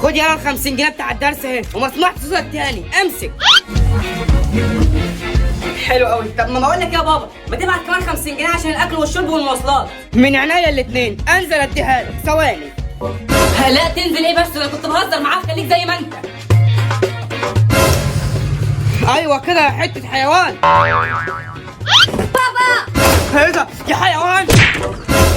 خد يلا 50 جنيه بتاع الدرس اهي، وما سمعتش صوتك تاني. امسك. حلو قوي. طب ما بقول لك يا بابا، ما تبعت كمان 50 جنيه عشان الاكل والشرب والمواصلات. من عينيا الاثنين، انزل اديها لك. ثواني. لا تنزل ايه بس، انا كنت بهزر معاك، خليك زي ما انت. ايوه كده يا حتة حيوان. بابا ايه ده يا حيوان؟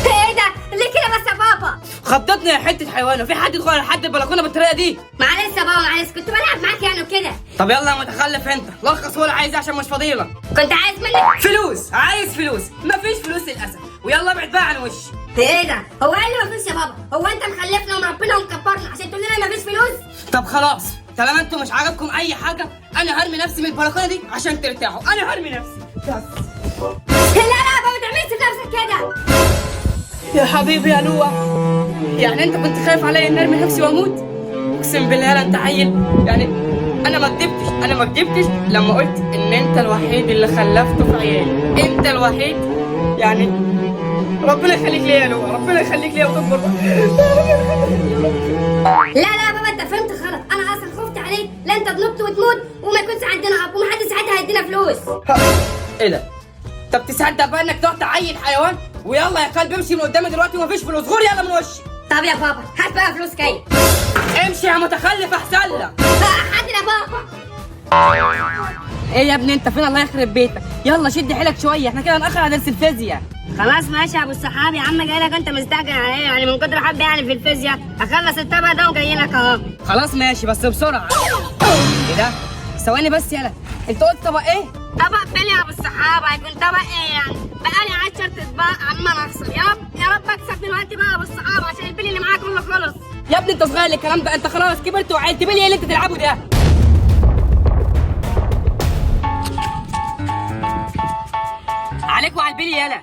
ايه ده؟ ليه كده بس يا بابا؟ خضتني يا حتة حيوان. وفي حد يدخل على حد البلكونه بالطريقة دي؟ معلش يا بابا معلش، كنت بلعب معاك يعني وكده. طب يلا يا متخلف انت، لخص ولا عايز عشان مش فضيلة. كنت عايز منك فلوس. عايز فلوس؟ مفيش فلوس للاسف. ويلا ابعد بقى عن وشي. ايه ده؟ هو ايه اللي مفيش يا بابا؟ هو انت مخلفنا ومربينا ومكبرنا عشان تقول لنا مفيش فلوس؟ طب خلاص، طالما انتوا مش عاجبكم اي حاجة، انا هرمي نفسي من البلكونه دي عشان ترتاحوا. انا هرمي نفسي بس. لا لا يا بابا ما تعملش في نفسك كده. يا حبيبي يا لوع، يعني انت كنت خايف عليا ان ارمي نفسي واموت؟ اقسم بالله لا انت عيل. يعني انا ما كدبتش، انا ما كدبتش لما قلت ان انت الوحيد اللي خلفته في عيالي، انت الوحيد. يعني ربنا يخليك ليا يا لوع، ربنا يخليك ليا وتكبر. لا لا يا بابا انت فهمت غلط، انا اصلا خفت عليك لا انت تنط وتموت وما يكونش عندنا اب ومحدش ساعتها هيدينا فلوس. ايه ده؟ طب تصدق بقى انك تقعد تعيل حيوان؟ ويلا يا كلب امشي من قدامي دلوقتي ومفيش فلوس، غور يلا من وشي. طب يا بابا هات بقى فلوس كاي. امشي يا متخلف احسن لك. حاضر يا بابا. ايه يا ابني انت فين؟ الله يخرب بيتك، يلا شد حيلك شوية، احنا كده هنأخر على درس الفيزياء. خلاص ماشي يا ابو الصحاب يا عم، جاي لك. انت مستعجل على ايه يعني؟ من كتر حبي يعني في الفيزياء اخلص الطبق ده وجاي لك اهو. خلاص ماشي بس بسرعة. ايه ده؟ ثواني بس يلا، انت قلت طبق ايه؟ طبق بلي يا ابو الصحاب، هيكون طبق ايه يعني؟ بقالي 10 اطباق عمال اخسر. يا رب يا رب اكسب دلوقتي بقى يا ابو الصحاب عشان البلي اللي معايا كله خلص. يا ابني انت صغير للكلام ده، انت خلاص كبرت وعيلت، بلي ايه اللي انت تلعبه ده؟ عليك وعلى البلي يلا.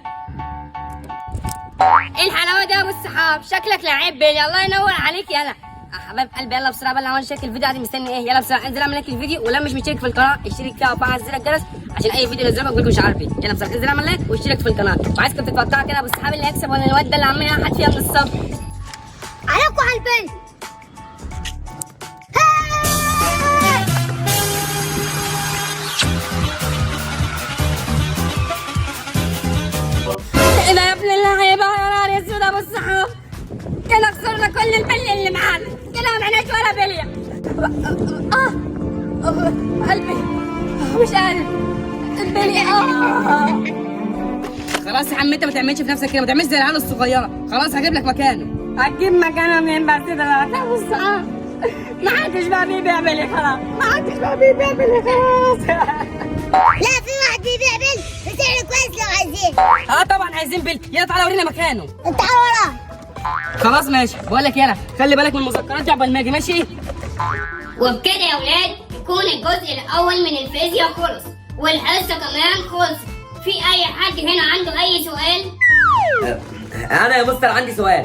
ايه الحلاوة دي يا ابو الصحاب؟ شكلك لعيب بلي، الله ينور عليك. يلا يا حبايب قلبي يلا بسرعة بقى، عمل شكل الفيديو قاعد مستني ايه؟ يلا بسرعة انزل اعمل like الفيديو، ولو مش مشترك في القناة اشترك فيها وفعل زر الجرس عشان اي فيديو انزله بقول لكم مش عارف ايه. يلا بسرعة انزل اعمل like واشترك في القناة، وعايزكم تتوقعوا كده ابو الصحاب اللي هيكسب ولا الواد ده اللي عمال يحط فيها من الصبح. عليكم على البنت. ايه ده يا ابن اللعيبة؟ يا نهار اسود يا ابو الصحاب، كده خسرنا كل البلي اللي معانا، كده ما معناش ولا بليه. اه قلبي مش قلب البلي. خلاص يا عم انت ما تعملش في نفسك كده، ما تعملش زي العيال الصغيرة. خلاص هجيب لك مكانه. هتجيب مكانه منين بس دلوقتي يا ابو الصحاب؟ ما حدش بقى بيبيع بلي خلاص، ما حدش بقى بيبيع بلي خلاص. لا في واحد بيبيع بل بسعر كويس لو عايزين. اه طبعا عايزين بلي، يلا تعالى ورينا مكانه. تعالوا ورايا. خلاص ماشي، بقول لك يلا خلي بالك من المذكرات دي عقبال ما اجي، ماشي؟ وبكده يا ولاد يكون الجزء الاول من الفيزياء خلص، والحصه كمان خلص. في اي حد هنا عنده اي سؤال؟ انا يا مستر عندي سؤال.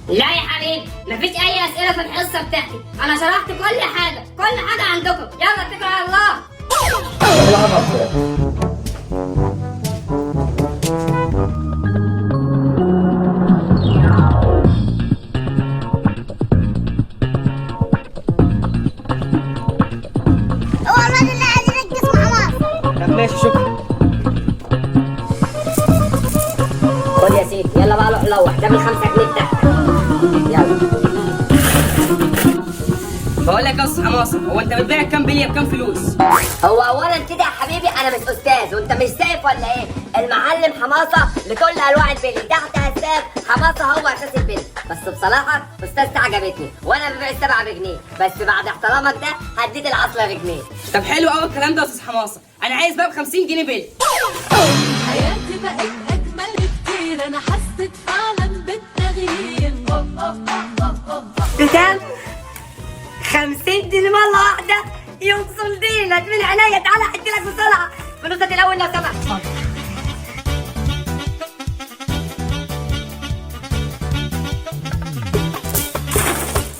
لا يا حبيبي مفيش اي اسئلة في الحصة بتاعتي، انا شرحت كل حاجة، كل حاجة عندكم. يلا اتكلوا على الله. هو الراجل اللي قاعد هناك اسمه حماس. طب ماشي شكرا. خد يا سيدي يلا بقى روح لوح ده من 5 جنيه بتاعتك. يلا بقول لك يا استاذ حماصه، هو انت بتبيع كام بليه بكام فلوس؟ هو اولا كده يا حبيبي انا مش استاذ، وانت مش شايف ولا ايه؟ المعلم حماصه لكل انواع البلي، تحت حساب حماصه هو اساس البلي. بس بصراحة استاذتي عجبتني، وانا ببيع السبعة بجنيه، بس بعد احترامك ده هديت العصله بجنيه. طب حلو قوي الكلام ده يا استاذ حماصه، انا عايز بقى ب 50 جنيه بلي. حياتي بقت أجمل بكتير، أنا حسيت فعلا بالتغيير. بكام؟ 50 جنيه مرة واحدة؟ ينصل دينك من عينيا. تعالى احكي لك بسرعة فلوسك الأول لو سمحت.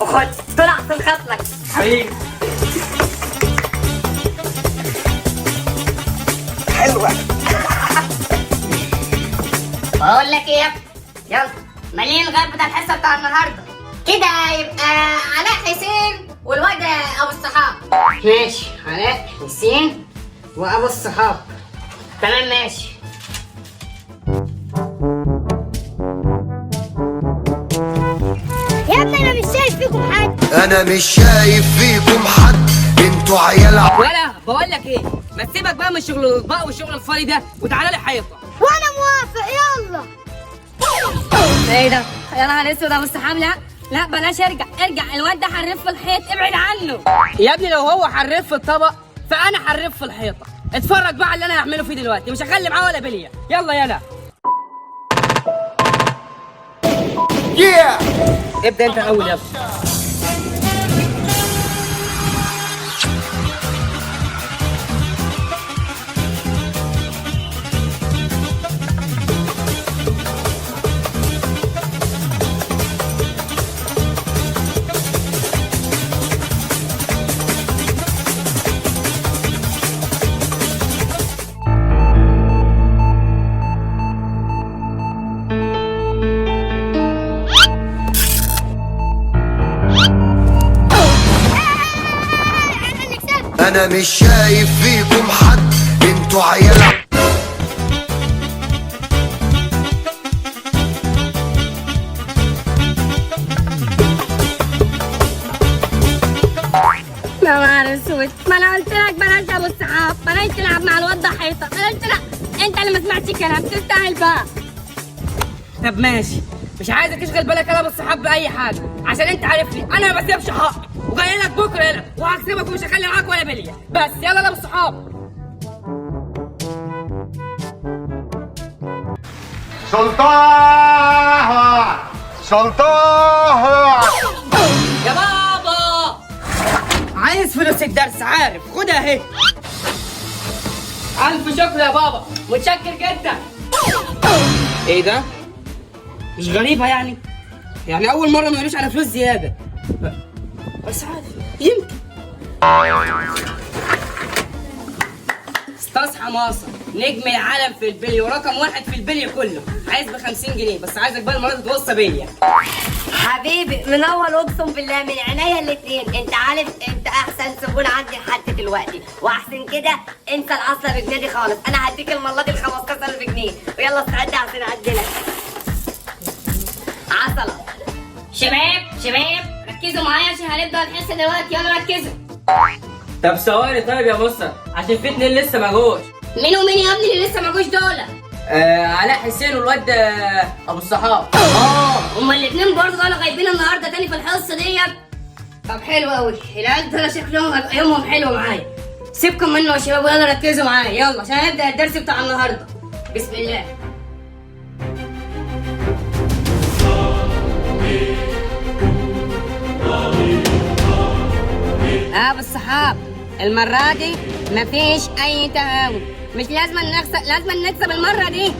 وخد طلع في خاطرك حبيبي. بقول لك ايه يا ابني؟ يلا مالين الغاب بتاع الحصة بتاع النهارده كده، يبقى علاء حسين والواد ابو الصحاب. ماشي، علاء حسين وابو الصحاب، تمام ماشي. يا ابني انا مش شايف فيكم حد. انا مش شايف فيكم حد، انتوا عيال. ولا بقول لك ايه، ما تسيبك بقى من شغل الاطباق والشغل الفاضي ده وتعالى لي حيطة. وانا موافق، يلا. ايه ده؟ يا نهار اسود ابو الصحاب، لا لا بلاش، ارجع ارجع، الواد ده حريف في الحيط، ابعد عنه. يا ابني لو هو حريف في الطبق فانا حريف في الحيطة. اتفرج بقى على اللي انا هعمله فيه دلوقتي، مش هخلي معاه ولا بليه. يلا يلا ابدا انت الاول، يلا. انا اللي كسبت. انا مش شايف فيكم حد، انتوا عيال. يا نهار اسود، ما انا قلت لك بلاش يا ابو الصحاب، بلاش تلعب مع الواد ده حيطة، بلاش تلعب، انت اللي ما سمعتش الكلام، تستاهل بقى. طب ماشي، مش عايزك تشغل بالك انا بالصحاب باي حاجة، عشان انت عارفني انا ما بسيبش حقي، وجاي لك بكره يلا وهكسبك ومش هخلي معاك ولا بليه. بس يلا يا بالصحاب. سلطان سلطان. يا بابا عايز فلوس الدرس، عارف، خدها اهي. الف شكر يا بابا، متشكر جدا. ايه ده؟ مش غريبة يعني؟ يعني اول مرة ما يقولوش على فلوس زيادة، بس عادي يمكن. استاذ حماصه نجم العالم في البلي ورقم واحد في البلي كله، عايز ب 50 جنيه بس، عايزك بقى المرة دي توصى بيا. حبيبي منور، اقسم بالله من عينيا الاثنين. انت عارف انت احسن زبون عندي لحد دلوقتي، واحسن كده انسى العصله بجنيه دي خالص، انا هديك المرة دي ال 15 بجنيه، ويلا استعد عشان اعدلك عصله. شباب شباب ركزوا معايا عشان هنبدا الحصة دلوقتي، يلا ركزوا. طب ثواني طيب يا مستر، عشان في اتنين لسه ما جوش. مين ومين يا ابني اللي لسه ما جوش دول؟ علاء حسين والواد ابو الصحاب. هما الاثنين برضه دول غايبين النهارده تاني في الحصة ديت. طب حلو قوي، العيال دول شكلهم هيبقى يومهم حلو معايا. سيبكم منه يا شباب ويلا ركزوا معايا، يلا عشان هنبدا الدرس بتاع النهارده. بسم الله. ابو الصحاب المرة دي مفيش أي تهاون، مش لازم نخسر، لازم نكسب المرة دي. ما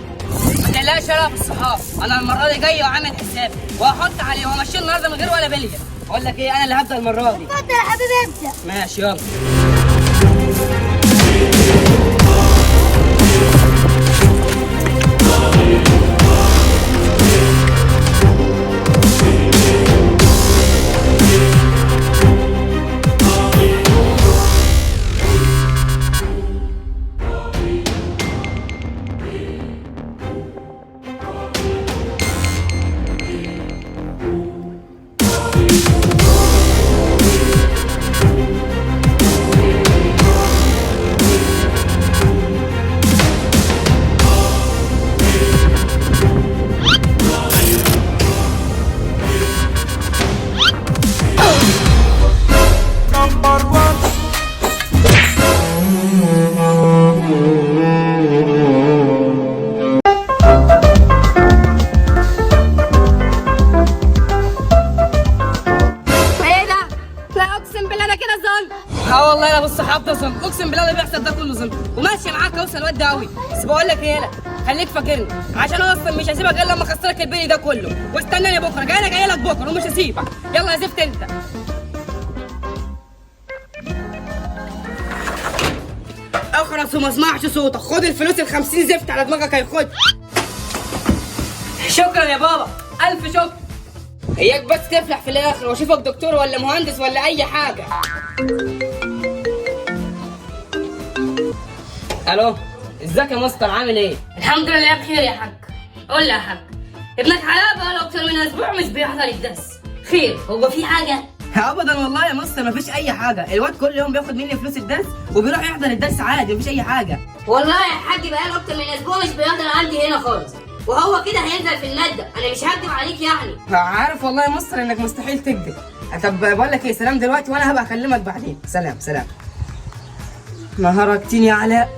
تقلقش يا ابو الصحاب، انا المرة دي جاي وعامل حسابي وهحط عليه وامشيه النهارده من غير ولا بليه. اقول لك ايه، انا اللي هبدا المرة دي. اتفضل يا حبيبي ابدا. ماشي يلا. ايه ده؟ لا اقسم بالله ده كده ظلم. اه والله يا ابو الصحاب ده ظلم، اقسم بالله اللي بيحصل ده كله ظلم، وماشي معاك اوصل الواد ده قوي. بس بقول لك ايه، يالا خليك فاكرني، عشان انا اصلا مش هسيبك غير لما اخسرك البلي ده كله، واستناني بكره، جاي انا جاي لك بكره ومش هسيبك. يلا يا زفت انت. اخرس وما اسمعش صوتك، خد الفلوس ال 50 زفت على دماغك هيخد. شكرا يا بابا، الف شكر. اياك بس تفلح في الاخر واشوفك دكتور ولا مهندس ولا اي حاجة. الو، ازيك يا مستر، عامل ايه؟ الحمد لله بخير يا حاج. قول لي يا حاج، ابنك علاء بقاله اكتر من اسبوع مش بيحضر الدرس، خير هو في حاجة؟ ابدا والله يا مستر مفيش اي حاجة، الواد كل يوم بياخد مني فلوس الدرس وبيروح يحضر الدرس عادي، مفيش اي حاجة. والله يا حاج بقاله اكتر من اسبوع مش بيحضر عندي هنا خالص، وهو كده هينزل في المادة، انا مش هكدب عليك يعني. عارف والله يا مستر انك مستحيل تكذب. طب بقول لك ايه، سلام دلوقتي وانا هبقى اكلمك بعدين. سلام سلام. نهاركتين يا علاء،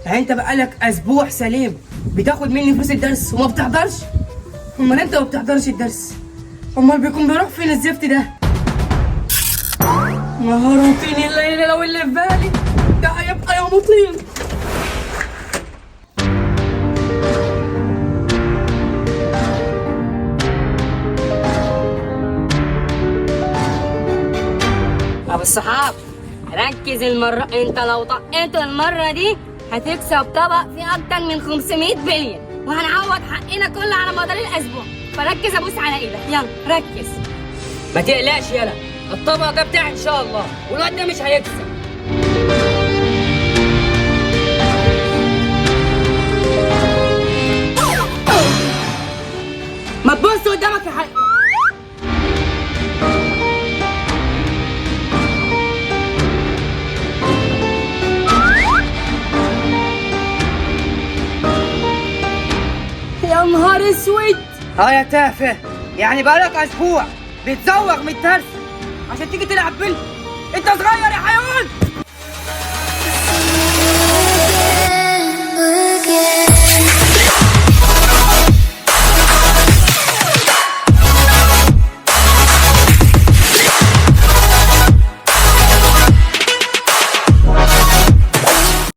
يعني انت بقالك اسبوع سليم بتاخد مني فلوس الدرس وما بتحضرش؟ امال انت ما بتحضرش الدرس، امال بيكون بيروح فين الزفت ده؟ نهارتين الليلة لو اللي في بالي ده هيبقى يوم طين. ابو الصحاب ركز المرة، انت لو طقيت المرة دي هتكسب طبق فيه اكتر من 500 بلية، وهنعوض حقنا كله على مدار الاسبوع، فركز ابوس على ايدك، يلا ركز. ما تقلقش يلا، الطبق ده بتاعي ان شاء الله، والواد ده مش هيكسب. ما تبص قدامك يا حاج. يا نهار اسود. اه يا تافه، يعني بقالك اسبوع بتزوغ من الدرس عشان تيجي تلعب بلي؟ انت صغير يا حيوان.